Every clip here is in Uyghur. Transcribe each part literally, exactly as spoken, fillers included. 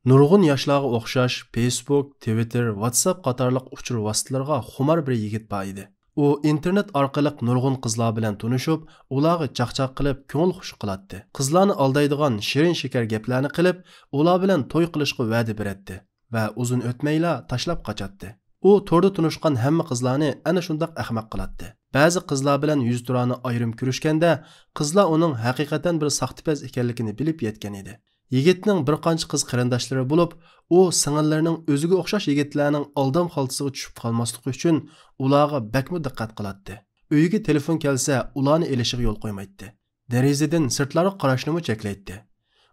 نۇرغۇن ياشلارغا ئوخشاش، فېيسبۇك، تىۋىتتېر، ۋاتساپ قاتارلىق ئۇچۇر ۋاسىتىلىرىغا خۇمار بىر يىگىت بار ئىدى. ئۇ ئىنتېرنېت ئارقىلىق نۇرغۇن قىزلار بىلەن تونۇشۇپ، ئۇلارغا چاقچاق قىلىپ، كۆڭۈل خۇش قىلاتتى. قىزلارنى ئالدايدىغان شېرىن شېكەر گەپلەرنى قىلىپ، ئۇلار بىلەن توي قىلىشقا ۋەدە بېرەتتى ۋە ئۇزۇن ئۆتمەيلا تاشلاپ قاچاتتى. ئۇ توردا تونۇشقان ھەممە قىزلارنى ئەنە شۇنداق ئەخمەق قىلاتتى. بەزى قىزلار بىلەن يۈزتۇرانە ئايرىم كۆرۈشكەندە، قىزلار ئۇنىڭ ھەقىقەتەن بىر ساختىپەز ئىكەنلىكىنى بىلىپ يەتكەن ئىدى. يىگىتنىڭ بىر قانچە قىز قېرىنداشلىرى بولۇپ، ئۇ سىڭىللىرىنىڭ ئۆزىگە ئوخشاش يىگىتلەرنىڭ ئالدام خالتىسىغا چۈشۈپ قالماسلىقى ئۈچۈن ئۇلارغا بەكمۇ دىققەت قىلاتتى. ئۆيىگە تېلېفون كەلسە، ئۇلارنى ئېلىشىغا يول قويمايتتى. دېرىزىدىن سىرتلارغا قاراشنىمۇ چەكلەيتتى.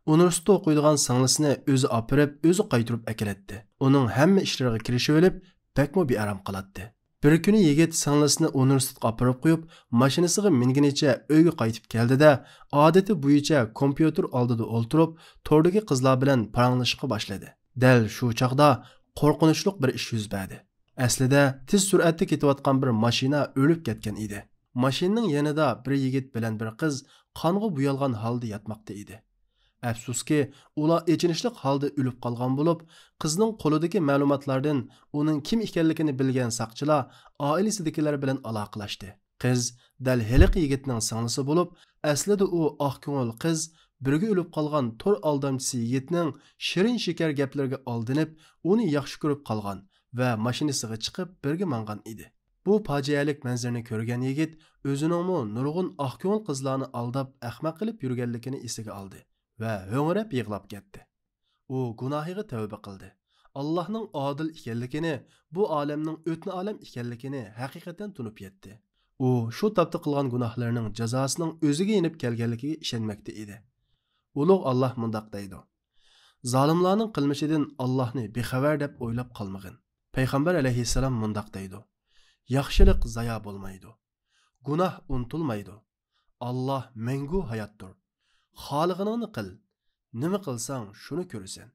ئۇنىۋېرسىتېتتا ئوقۇيدىغان سىڭلىسىنى ئۆزى ئاپىرىپ، ئۆزى قايتۇرۇپ ئەكېلەتتى. ئۇنىڭ ھەممە ئىشلىرىغا كىرىشىۋېلىپ، بەكمۇ بىئارام قىلاتتى. بىر كۈنى يىگىت سىڭلىسىنى ئۇنىۋېرسىتېتقا ئاپىرىپ قويۇپ، ماشىنىسىغا مىنگىنىچە ئۆيگە قايتىپ كەلدى-دە، ئادىتى بويىچە كومپيۇتېر ئالدىدا ئولتۇرۇپ، توردىكى قىزلار بىلەن پاراڭلىشىشقا باشلىدى. دەل شۇ چاغدا قورقۇنچلۇق بىر ئىش يۈز بەردى. ئەسلىدە تېز سۈرئەتتە كېتىۋاتقان بىر ماشىنا ئۆرۈلۈپ كەتكەن ئىدى. ماشىنىنىڭ يېنىدا بىر يىگىت بىلەن بىر قىز قانغا بويالغان ھالدا ياتماقتا ئىدى. ئەپسۇسكى، ئۇلار ئېچىنىشلىق ھالدا ئۆلۈپ قالغان بولۇپ، قىزنىڭ قولىدىكى مەلۇماتلاردىن ئۇنىڭ كىم ئىكەنلىكىنى بىلگەن ساقچىلار ئائىلىسىدىكىلەر بىلەن ئالاقىلەشتى. قىز دەل ھېلىقى يىگىتنىڭ سىڭلىسى بولۇپ، ئەسلىدە ئۇ ئاق كۆڭۈل قىز بىرگە ئۆلۈپ قالغان تور ئالدامچىسى يىگىتنىڭ شېرىن شېكەر گەپلىرىگە ئالدىنىپ، ئۇنى ياخشى كۆرۈپ قالغان ۋە ماشىنىسىغا چىقىپ بىرگە ماڭغان ئىدى. بۇ پاجىئەلىك مەنزىرىنى كۆرگەن يىگىت ئۆزىنىڭمۇ نۇرغۇن ئاق كۆڭۈل قىزلارنى ئالداپ، ئەخمەق قىلىپ يۈرگەنلىكىنى ئېسىگە ئالدى ۋە ھۆڭرەپ يىغلاپ كەتتى. ئۇ گۇناھىغا تەۋبە قىلدى. ئاللاھنىڭ ئادىل ئىكەنلىكىنى، بۇ ئالەمنىڭ ئۆتنە ئالەم ئىكەنلىكىنى ھەقىقەتەن تونۇپ يەتتى. ئۇ شۇ تاپتا قىلغان گۇناھلىرىنىڭ جازاسىنىڭ ئۆزىگە يېنىپ كەلگەنلىكىگە ئىشەنمەكتە ئىدى. ئۇلۇغ ئاللاھ مۇنداق دەيدۇ: زالىملارنىڭ قىلمىشىدىن ئاللاھنى بىخەۋەر دەپ ئويلاپ قالمىغىن. پەيغەمبەر ئەلەيھىسسالام مۇنداق دەيدۇ: ياخشىلىق زايا بولمايدۇ. گۇناھ ئۇنتۇلمايدۇ. ئاللاھ مەڭگۈ ھاياتتۇر. خالىغىنىڭنى قىل. نېمە قىلساڭ، شۇنى كۆرىسەن.